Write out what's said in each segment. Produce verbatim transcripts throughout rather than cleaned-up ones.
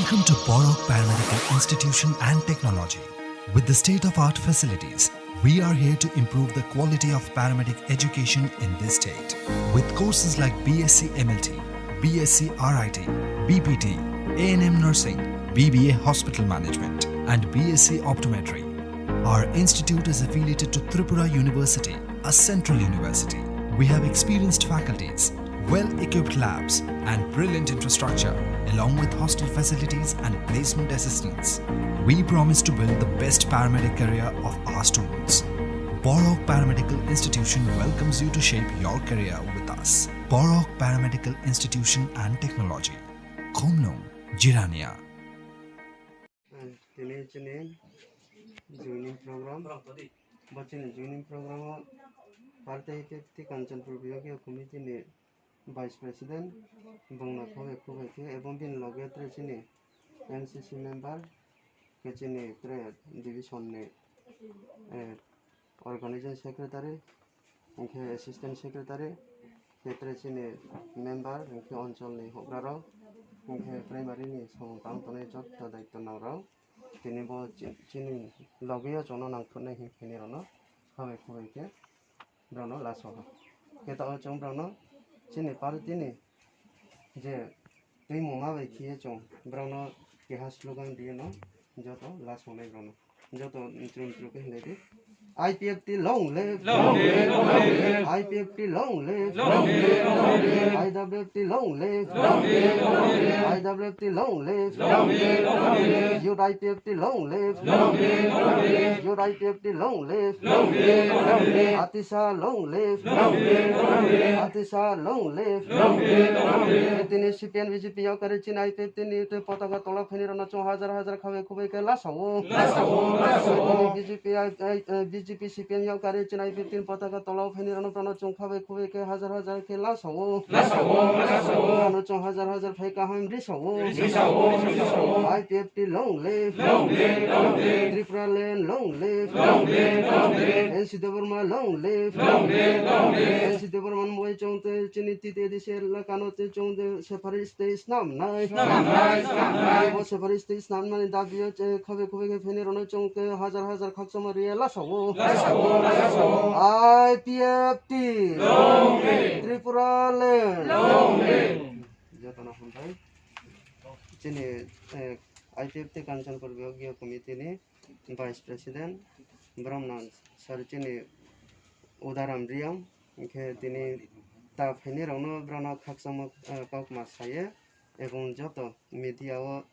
Welcome to Borok Paramedical Institution and Technology. With the state-of-art facilities, we are here to improve the quality of paramedic education in this state. With courses like B S c M L T, B S c R I T, B P T, A N M nursing, B B A hospital management, and B S c optometry, our institute is affiliated to Tripura University, a central university. We have experienced faculties, well-equipped labs, and brilliant infrastructure, along with hostel facilities and placement assistance. We promise to build the best paramedic career of our students. Borok Paramedical Institution welcomes you to shape your career with us. Borok Paramedical Institution and Technology. Khumnung, Jirania. Tini chini joining program. Bo chini joining program o Party I P F T Kanchanpur Biyogya Committee ni Vice President bongno khabai khubai khe, ebong bini loge tre chini N C C member, khe chini tre division ni, eh, Organizing Secretary, hwnkhe Assistant Secretary, hwnkhe tre chini member, hwnkhe onchol ni houhgra rok, hwnkhe primary ni samung tang tongnai jotto daityo nang rok, tini bo chi-, chini logi o chwngno nangthuknai hwnkhai nirokno khabai khubai khe borokno laso ha. Khe tabuk chwng borokno chini party ni je twi muma bai khiye chwng borokno keha slogan riye no joto last songnai borokno joto chwng chwng khe hinlai di. I P F T long live. Long live, long live. I P F T long live. Long live, long live. I W F T long live. Long live, long live. I W F T long live. Long live, long live. Youth I P F T long live. Long live, long live. Youth I P F T long live. Long live, long live. Atisa long live. Long live, long live. Atisa long live. Long live, long live. Tini C P M B J P yokari chini I P F T ni twi potaka tola phaini rano chwng hajar hajar khabai khubai khe lasao. Lasao, lasao. Tini B J P, I, I, eh, B J P C P M yokari chini I P F T ni potaka tola phaini rano chwng khabai khubai khe hajar hajar khe lasao. Lasao, lasao. Ano chwng hajar hajar phai kaham risao. Risao, risao. I P F T long live. Long live, long live. Tripura land long live. Long live, long live. N C Debbarma long live. Long live, long live. N C Debbarma ni bai chwng tei chini T T A D C elaka no tei chwng tei separate state snam nai. Snam nai, snam nai. O separate state snam nani dabi o che khabe khabe khe phaini rano chwng tei hajar hajar khakchangma riya lasao. Lasao, lasao. I P F T. Long live. Tripura land. Long live. Jotono hambai. Chini, eh, I P F T Kanchanpur Biyogya Committee ni Vice President, borokno sir chini Udaram Riyang, hwnkhe tini ta phaini rokno borokno khakchangma, eh, kokma saye, ebong joto media o,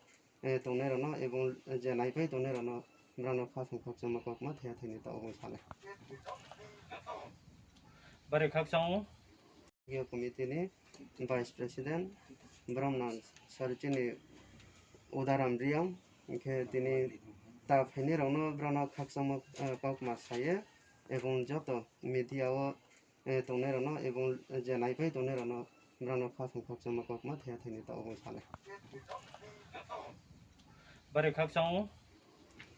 eh, tongnai rokno ebong je naipai tongnai rokno borokno khasong khakchangma kokma thaya thaini ta obo sanai. Bare khakchang o. Committee ni Vice President, borokno sir chini Udaram Riyang, hwnkhe tini ta phaini rokno borokno khakchangma, eh, kokma saye, ebong joto media o, eh, tongnai rokno, ebong je naipai tongnai rokno borokno khasong khakchangma kokma thaya thaini ta obo sanai. Bare khakchang o,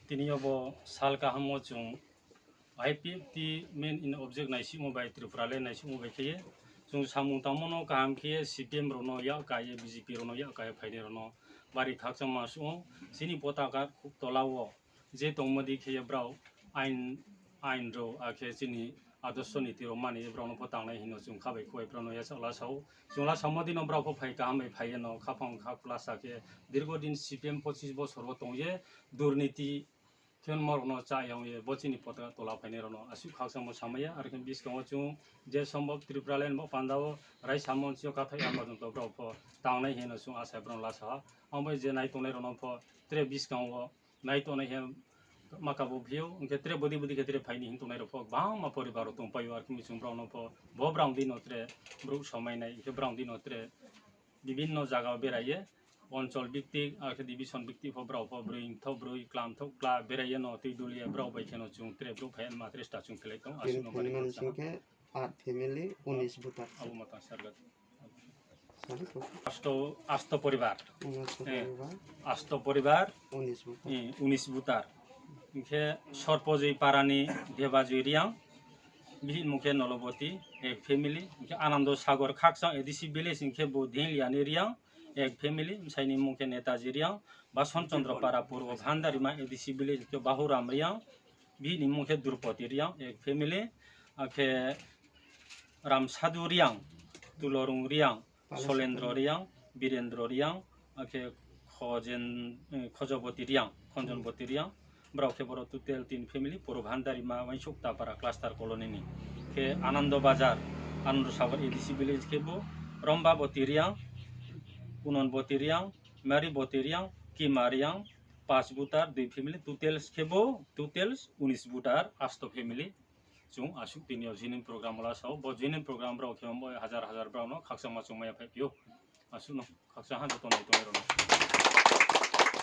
tini obo sal kaham o chwng I P F T main in object naisingmo bai Tripura le naisingmo bai khe chwng samung tangmano kaham khe C P M rokno yak kaiye B J P rokno yak kaiye phaini rokno bari khakchangma sugo chini potaka tola o je tongmodi khe brao ain, ain rok akhe chini adorsho niti rok mani brao no pho tangnai hino chwng khabai khubai brao no yachak la sao chwng la samo dino brao pho phai kaham bai phai no khaphang kha khulasa khe dirgo din C P M pochis bosor o tongye durniti Khe norokno cha yang ye bo chini potaka tola phainai rokno aswk khakchangma samaya, aro khe biskango chwng je sombhob Tripura land bo pandao raisa monchio kathai ya porjonto borok pho tangnai hino chwng asai borok lasa ha. Amo je nai tongnai rokno pho tre biskango nai tongnai he maka bo phiyok, hwnkhe tre bwdwi bwdwi khe tre phaini hin tongnai rok pho bangma poribar rok tong paio, aro khe chwng borokno pho bo brang dino tre borok somai nai, hwnkhe brang dino tre bibinno jaga o berai ye, onchol biktik, akhe division biktik pho borok pho bwrwi thok bwrwi klam thok kla berai ye no twi dul ye borok bai kheno chwng tre borok phai ma tre sta chwng khlai tong. Tini aswk no phaini bari manwi song khe aat family, unis voter. Abo ma tang sarga. Sorry, kok. Asto, asto poribar. Unis Eh, voter ba? Asto poribar. Unis voter. Eh, unis voter. Hingkhe Sorpojoi parani Debajoi Riyang, bihik mungkhe Noloboti, ek family, hingkhe Anando Sagor Khakchang A D C village, hingkhe bo Dhenliani Riyang, ek family, bwsaini mung khe Netaji Riang, Bason Chandra Para Purbo Bhandarima A D C village khe Bahuram Riang, bini mung khe Drupati Riang, ek family, akhe Ramsadhu Riang, Tulorung Riang, Solendro Riang, Birendro Riang, akhe Khojen, eh, Khojoboti Riang, Khonjonboti Riang, borok khe borok total tin family, Purbo Bhandarima, Waisuk Tapara cluster colony ni. Khe Anando Bazar, Anando Sagar A D C village khe bo Rombaboti Riang, Unonboti Riang, Mariboti Riang, Kima Riang, pas voter, dui family, totals khe bo, totals unis voter, asto family. Chwng aswk tini o jini program o last o, bo jini program rok khe bo hajar hajar borok no khakchangma chwngmaya phai phio. Aswk no khakchang ha joto nai tongwi rok no.